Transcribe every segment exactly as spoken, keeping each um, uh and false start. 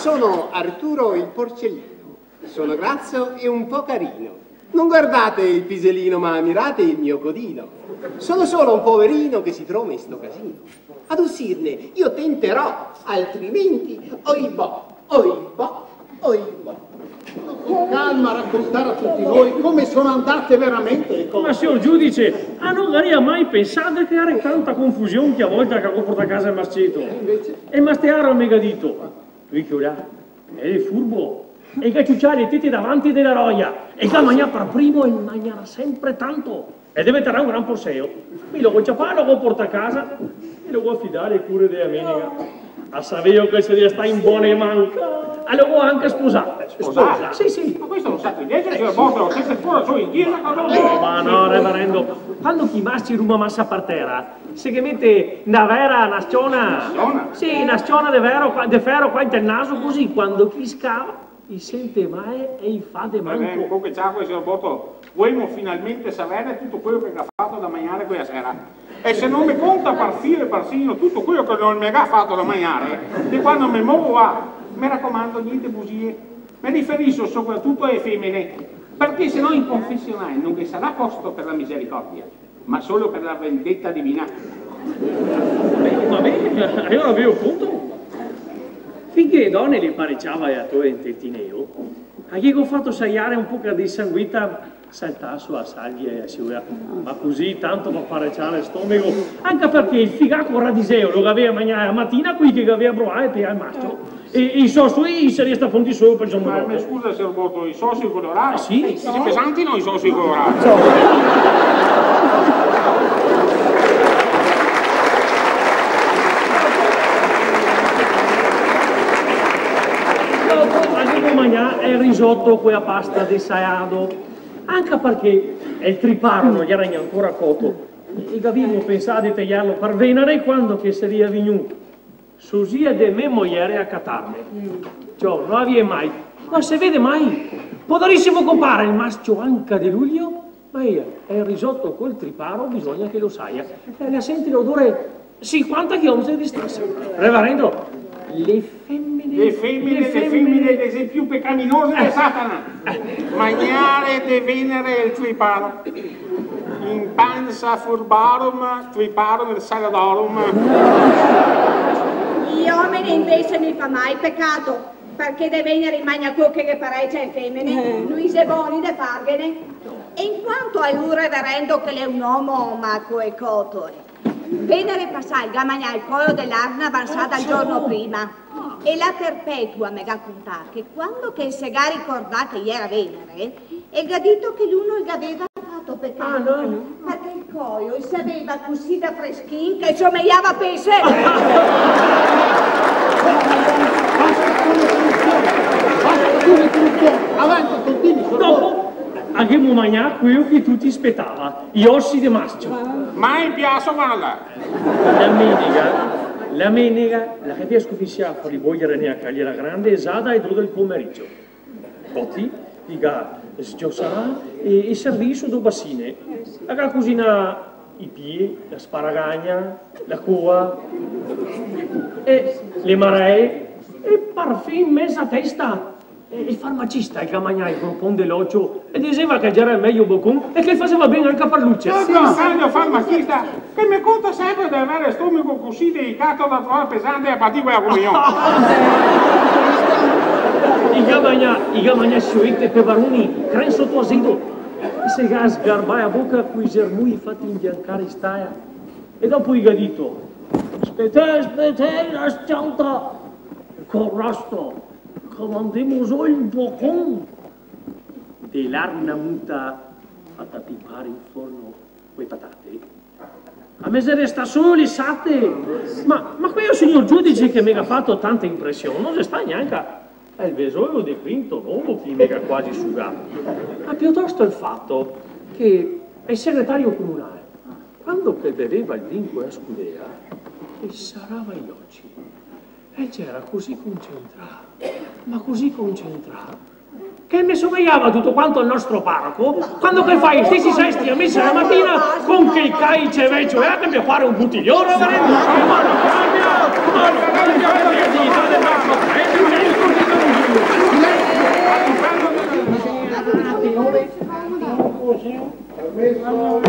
Sono Arturo il porcellino, sono grasso e un po' carino. Non guardate il pisellino, ma ammirate il mio codino. Sono solo un poverino che si trova in sto casino. Ad uscirne io tenterò, altrimenti, oibò, oibò, oibò. Con calma raccontare a tutti noi come sono andate veramente le cose. Ma sior giudice, a no garia mai pensà che gera tanta confusion che a volta che go portà casa el masceto? E invece? E mastearo me ga dito: "Vecchio là, el xe furbo, el ga ciucià le tete davanti de la roia, el ga magnà par primo e el magnarà sempre tanto. E deventarà un gran porseo." Mi lo go ciapà, lo go portà casa e lo go afidà a le cure de la menega. A saveo che el saria stà in bone man. A lo go anca sposà. Sposà? Sì, sì. Ma questo lo sa chi? Lei, sior Boto, che se sposa solo in chiesa, cosa vuol dire? Ma no, reverendo, quando che i masci ruma masa par tera, se ghe mete na vera, na sciona. Sciona? Sì, na sciona de vero qua, de fero qua inte el naso, cusì quando che i scava, i sente mal e i fa de manco. Va ben, co che ciaco, sior Boto, volemo finalmente saver tuto quelo che el ga fato da magnare quela sera. E se no me conta par filo e par segno tuto quelo che no me ga fato da magnare, de quando me movo va, me racomando, gnente busie. Me riferiso sopratuto a le femene, parché se no in confesional no ghe sarà posto par la misericordia, ma solo par la vendeta divina. Ben, va ben, alora veo punto. Finché le done le pareciava le atole inte el tineo, a ghe go fato saiare un poca de sangueta saltà su la salvia e la siora, ma cusì tanto par pareciare el stomego, anca parché el figaco radiseo lo gavea magnà la matina quei che gavea broà par el mascio. E, e i sosi i saria stà pronti solo par el giorno dopo. Ma me scusa, sior Boto, i sosi colorati? Ah, sì? Eh, sì, pesanti, no, i sosi colorati. Dopo gavemo magnà el risoto co la pasta de salado, anca parché el triparo no gera gnancora coto, e gavemo pensà de taiarlo par venare, quando che saria vegnù so zia de me mojer a catarme. Ciò, no la vien mai. Ma se vede mai? Podarisimo copare el mascio anca de lujo? Ma ea, el risoto col triparo bisogna che lo saia. E la sente l'odore sinquanta chilometri de distansa. Reverendo, le femene... Le femene, le femene, le xe pì pecaminose de Satana. Magnare de venare el triparo. In pansa furbarum, triparum et saladorum. I omeni invese mi fa mai pecato, parché de venare i magna quel che ghe parecia, e femene, eh, no i xe boni de farghene. E in quanto al reverendo che l'è un omo maco e coto, eh, venare pasà el ga magnà el polo de l'arna vansada el giorno prima. E la Perpetua me ga contà che quando che el se ga ricordà che iera venare, el ga dito che lu no el gaveva fato pecato, ah, no? Parché el coio el saveva cusì da freschin che el somejava pese. Basta con le corrupzioni, basta con le corrupzioni. Avanti, continui, sior Boto. Dopo, gavemo magnà queo che tuti spetava, i osi de mascio. Mai piaso, varda. La menega, la menega, la gavea scominsià a far i bojer ne la Caliera Grande, za da le do del pomericio. Poti, i ga sgiosà e, e servì su do basine. La ga cusinà i pie, la sparagagna, la coa, e le maree, e parfin meza testa. E el farmacista el ga magnà el gropon de l'ocio e diseva che el gera el mejo bocon e che el faseva ben anca par luce. Sì, sì. Sior farmacista, che me conta sempre de aver el stomego cusì delicato da trovar pesante la patina e la comunion. I ga magnà, i ga magnà sioete, pevaroni, cren soto azedo. Se ga sgarbà la boca coi zermoi fati inbiancare in stala. E dopo i ga dito: "Spetè, spetè, la s-cianta, co resto, comandemo zo el bocon." De l'arna muta fata pipare in forno coi patate, a me xe restà solo le sate. Ma, ma queo sior giudice che me ga fato tanta impresion, no xe stà gnanca el vesolo de Clinto Novo che me ga quasi sugà, ma pitosto el fato che el segretario comunale, quando che el beveva el vin co la scudea, el sarava i oci. E el gera cusì concentrà, ma cusì concentrà, che el me somejava tuto quanto al nostro paroco, quando che el fa i stesi gesti a mesa la matina, con quel calice vecio e là che el me pare un botilion, reverendo. Ma no cambia, ma no cambia, parché la dignità del nostro paese no xe cusì. Permesso?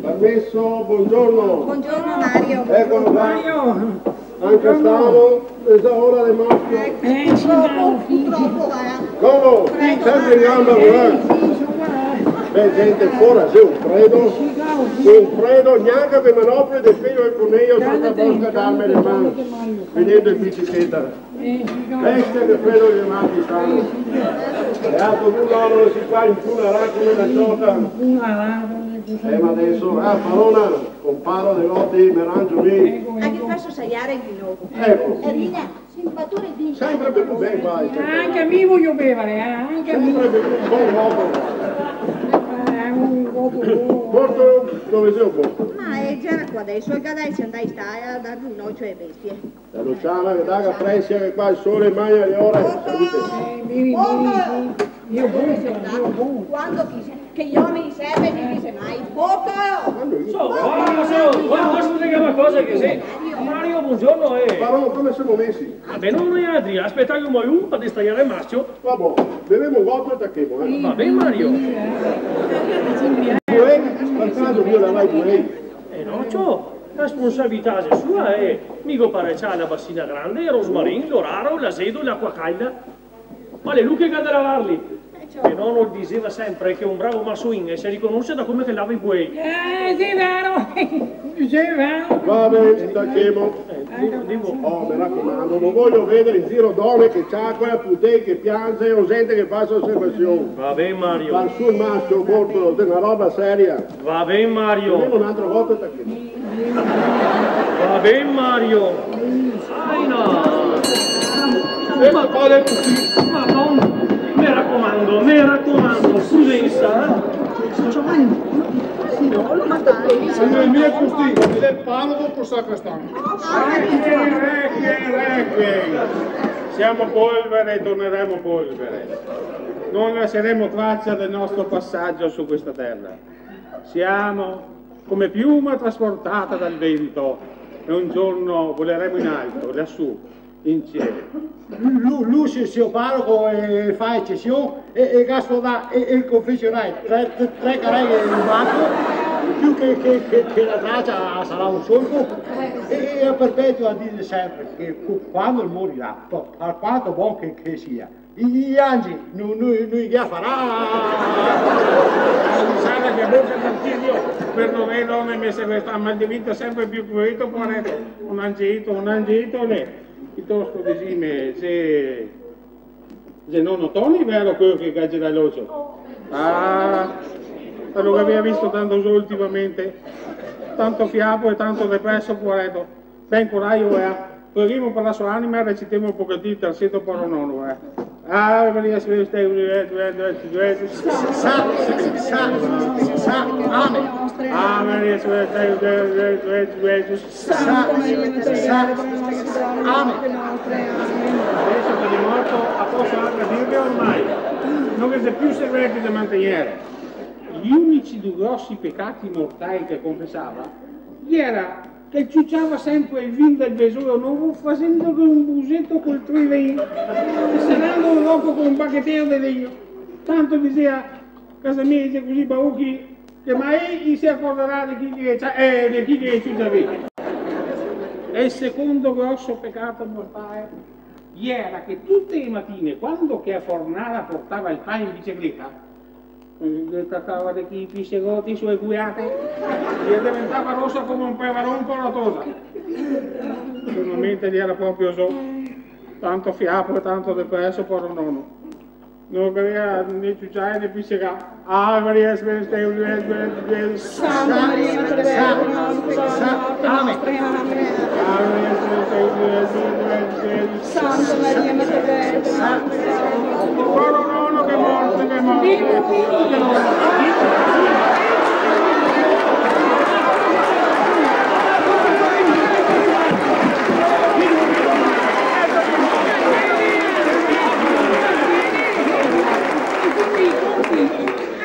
Permesso? Buongiorno. Buongiorno, Mario. Eccolo qua. Mario. Anca st'ano xe za ora de maschio. Eh, sì, dai, sì, sì. Come? Sempre in gamba, eh? Beh, gente, fora xe un fredo. Un fredo, gnanca co le manopole de pelo del conejo, sota bosca d'arme le man, vedendo in bicicleta. Bestia, che fredo che mati, sa. E altro, no, no, no, si fa in puna là come na ciota. Eh, ma adeso, ah, parona, comparo de lote, me rangio mi. Anca faso sagliare el vino. Eco. Ermina, sì, ma ti vien. Sempre bevuo ben, va. Anca mi vojo bevare, eh, anca mi. Sempre bevuo un bon goto. Eh, un goto. Porto, dove xe el bon? Ma, eh, gera qua adeso, el ga da esar ndà in stala a dar un ocio ae bestie. La Luciana che daga presia che qua el sole magna le ore. Salute. Eh, bevi, bevi, sì. Dio bon, Dio bon. Quando che, che i omeni serve, no i dise mai: "Porto!" So, qua, so, qua, qua, scusa che una cosa che sì. Mario, buongiorno, eh. Paron, come semo mesi? Va ben, no, noialtri, aspetavimo mai un par de stagliare el mascio. Va bon, bevemo un goto e tachemo, eh. Va ben, Mario. Buei, par caso mi lavai i buei? Eh no, ciò, la responsabilità xe sua, eh. Mi go parecià la basina grande, el rosmarin, l'oraro, l'azedo, l'acua calda. Ma l'è lu che ga da lavarli. E nono el diseva sempre che un bravo masoin, eh, se riconose da come che lava i buei. Eh, sì, vero. Sì, vero. Va ben, tachemo. Eh, digo, digo. Oh, me racomando, no vojo vedare in giro done che ciacola, putei che pianze o gente che fa oservasion. Va ben, Mario. Par su el mascio, Bortolo, xe na roba seria. Va ben, Mario. Bevemo un altro goto e tachemo. Va ben, Mario. Aina. E qua l'è cusì. Madona, me racomando, me racomando, prudensa, eh. Sì, no, no, ma dai. Signor mio, cusì, el paroco col sacrestano. Requie, requie, requie. Siamo polvere e torneremo polvere. Non lasceremo traccia del nostro passaggio su questa terra. Siamo come piuma trasportata dal vento e un giorno voleremo in alto, lassù, in cielo. Lu, lu, si-, sior paroco, eh, fa ecesion e, e ga sfonà e, e confesionai tre, tre, tre carei in banco, più che, che, che, che la tracia sarà un solco. E, e a perpetua dise sempre che cu-, quando el morirà, par, par quanto bon che, che sia, i, i angi no, no, no i ghe la farà. Sa che boca, Dio, perdonè, no, me, me se sta mal de vita, sempre più povereto, povereto. Un angeito, un angeito, lì. Pitosto, disime, xe, xe nono Toni, vero, queo che ga girà l'ocio? Ah, queo che gaveva visto tanto zo ultimamente. Tanto fiapo e tanto depreso, povereto. Ben, corajo, eh. Preghemo par la so anima e recitemo un pochetin el terzeto Paro Nono, eh. Ave Maria, Spiritus Dei, sa, sa, sa, amen. Ave Maria, Spiritus Dei, sa, sa, amen. Deso che el xe morto, a poso anca dirve ormai. No ghe xe più segreti da mantegnere. I unici du grosi pecati mortai che confesava iera che el ciuciava sempre el vin del vesoro novo, fasendoghe un buseto col triven, e serandolo dopo co un bacheteo de legno. Tanto, disea, casa mia xe cusì bauchi che mai i se acordarà de chi che, eh, de chi che ciucia vin. E el secondo groso pecato mortale iera che tute le matine, quando che la fornara portava el pan in bicicleta, el cacava de chi pisegoti su le cuiate, e deventava rosa come un pevaron co la tosa. Finalmente el iera proprio zo, tanto fiapo e tanto depreso, poro nono. No gaveva né ciuciare né pisegare. Ave Maria, Spiritus Dei, Santa Maria, Mater Dei, ora pro nobis peccatori, amen. Ave Maria, Spiritus Dei, Santa Maria, Mater Dei, ora pro nobis peccatori. Poro nono, che morto, che morto.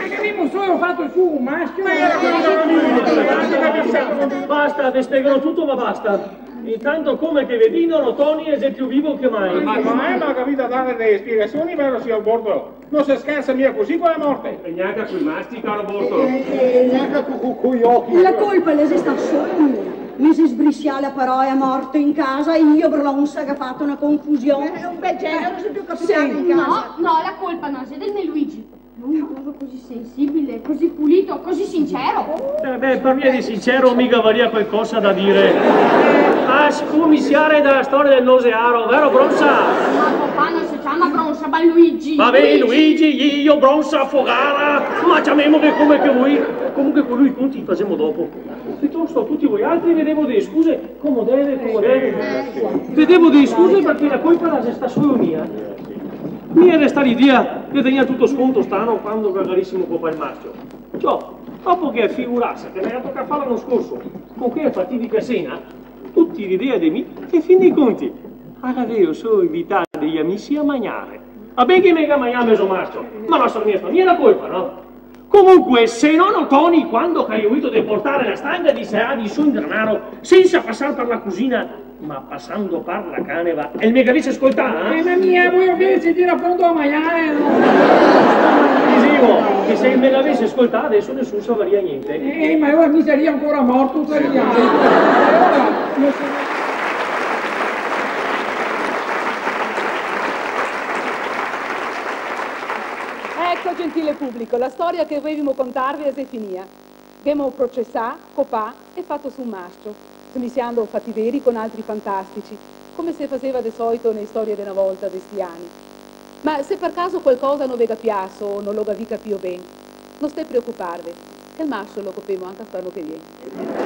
Gavemo solo fato su un mascio. Basta, te spiegherò tuto, ma basta. Intanto, come che vedì, nono Toni xe più vivo che mai. Ma come, ma capito, dare dele spiegazioni, vero, sior Bortolo? No se scherza mia cusì co la morte. E gnanca coi masci, caro Bortolo. E, e, e gnanca co, co, coi oci. La colpa la xe stà sola mia. Me xe sbrisià la parola morte in casa e io, bronsa, che go fato na confusion. Eh, xe un bel genio, no se pol capir gnanca in casa. No, no, la colpa no xe del me Luigi. Lui, un omo cusì sensibile, cusì pulito, cusì sincero. Eh, beh, par via de sincero mi gavaria qualcosa da dire. A scominsiare dala storia del nosearo, vero, bronsa? Ma papà no se ciama Bronsa, ma Luigi. Va ben, Luigi, io, Bronsa, Fogara, ma ciamemolo come che volì. Comunque co lui i conti i fasemo dopo. Piutosto, tuti voialtri vedemo dele scuse, come deve, come deve. Vedemo dele scuse parché la colpa la xe stà sola mia. Mi gera stà l'idea de tegner tuto sconto st'ano quando che gavarìsimo copà el marcio. Ciò, dopo che figurasa che me ga tocà far l'ano scorso co quela fatidica sena, tuti ridea de mi, e fin dei conti, gavea solo invità dei amisi a magnare. Va ben che me ga magnà mezo marcio, ma no sarà mia stà mia la colpa, no? Comunque, se nono Toni, quando che ga voìo de portare la stanga dei saladi su in granaro, sensa pasar par la cusina, ma pasando par la caneva, el me gavese scoltà, eh? Eh, ma mia, voio invese dire apunto a magnare, no? Disevo che se el me gavese scoltà, deso nesun savaria gnente. Eh, ma alora mi saria ancora morto, saria. E alora, no so. Eco, gentile publico, la storia che voevimo contarve la xe finìa. Ghemo procesà, copà e fato su un mascio, smisiando fativeri con altri fantastici, come se faseva de solito ne le storie de na volta, de sti ani. Ma se par caso qualcosa no ve ga piaso o no lo gavì capìo ben, no stè preocuparve, che el mascio lo copemo anca st'ano che vien.